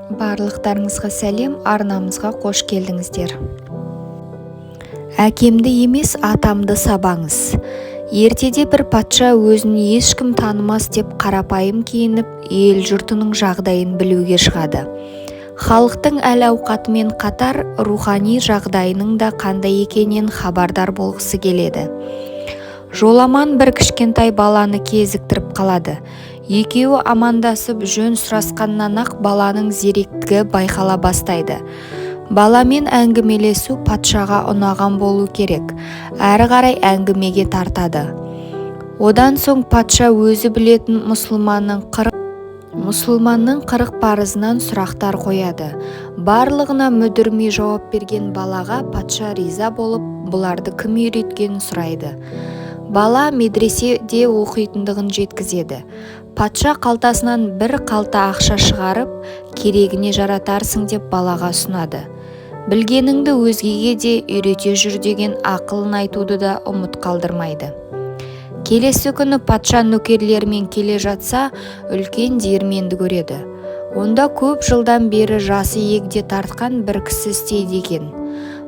Барлықтарыңызға сәлем! Арнамызға қош келдіңіздер! Әкемді емес, атамды сабаңыз. Ертеде бір патша өзін ешкім танымас деп қарапайым киініп, ел-жұртының жағдайын білуге шығады. Халықтың әл-ауқатымен қатар рухани жағдайының да қандай екенінен хабардар болғысы келеді. Жоламан бір кішкентай баланы кезіктіріп қалады. Екеуі амандасып, жөн сұрасқаннан-ақ баланың зеректігі байқала бастайды. Баламен әңгімелесу патшаға ұнаған болу керек, әрі қарай әңгімеге тартады. Одан соң патша өзі білетін мұсылманның 40 парызынан сұрақтар қояды. Барлығына мүдірмей жауап берген балаға патша риза болып, бұларды кім үйреткенін сұрайды. Бала медреседе оқитындығын жеткізеді. Патша қалтасынан бір қалта ақша шығарып, керегіне жаратарсың деп балаға ұсынады. Білгеніңді өзгеге де үйрете жүр деген ақылын айтуды да ұмыт қалдырмайды. Келесі күні патша нөкерлерімен келе жатса, үлкен диірменді көреді. Онда көп жылдан бері жасы егде тартқан бір кісі істейді екен.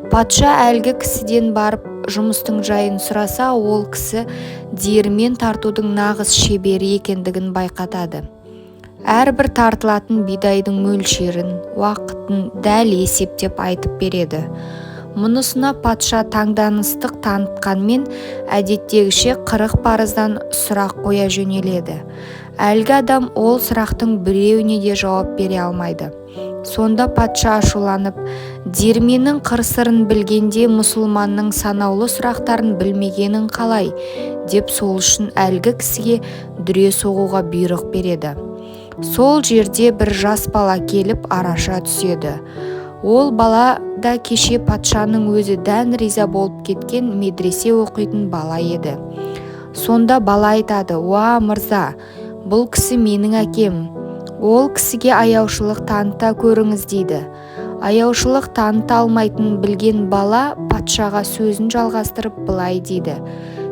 Патша әлгі кісіден барып жұмыстың жайын сұраса, ол кісі диірмен тартудың нағыз шебері екендігін байқатады. Әрбір тартылатын бидайдың мөлшерін, уақытын дәл есептеп айтып береді. Мұнысына патша таңданыстық танытқанмен, әдеттегіше 40 парыздан сұрақ қоя жөнеледі. Әлгі адам ол сұрақтың біреуіне де жауап бере алмайды. Сонда патша ашуланып, диірменнің қыр-сырын білгенде мұсылманның санаулы сұрақтарын білмегенің қалай деп, сол үшін әлгі кісіге дүре соғуға бұйрық береді. Сол жерде бір жас бала келіп араша түседі. Ол бала да кеше патшаның өзі дән риза болып кеткен медресе оқитын бала еді. Сонда бала айтады: «Уа, мырза, бұл кісі менің әкем. Ол кісіге аяушылық таныта көріңіз», – дейді. Аяушылық таныта алмайтынын білген бала патшаға сөзін жалғастырып былай дейді: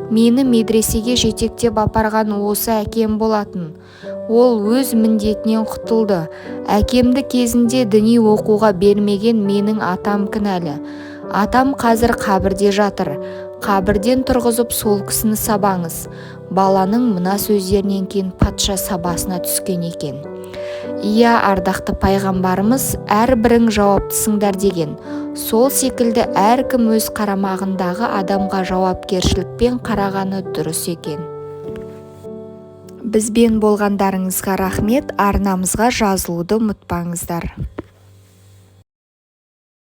«Мені медресеге жетектеп апарған осы әкем болатын. Ол өз міндетінен құтылды. Әкемді кезінде діни оқуға бермеген менің атам кінәлі. Атам қазір қабірде жатыр. Қабірден тұрғызып, сол кісіні сабаңыз». Баланың мына сөздерінен кейін патша сабасына түскен екен. Иә, ардақты пайғамбарымыз «Әрбірің жауаптысыңдар» деген. Сол секілді әркім өз қарамағындағы адамға жауапкершілікпен қарағаны дұрыс екен. Бізбен болғандарыңызға рахмет! Арнамызға жазылуды ұмытпаңыздар.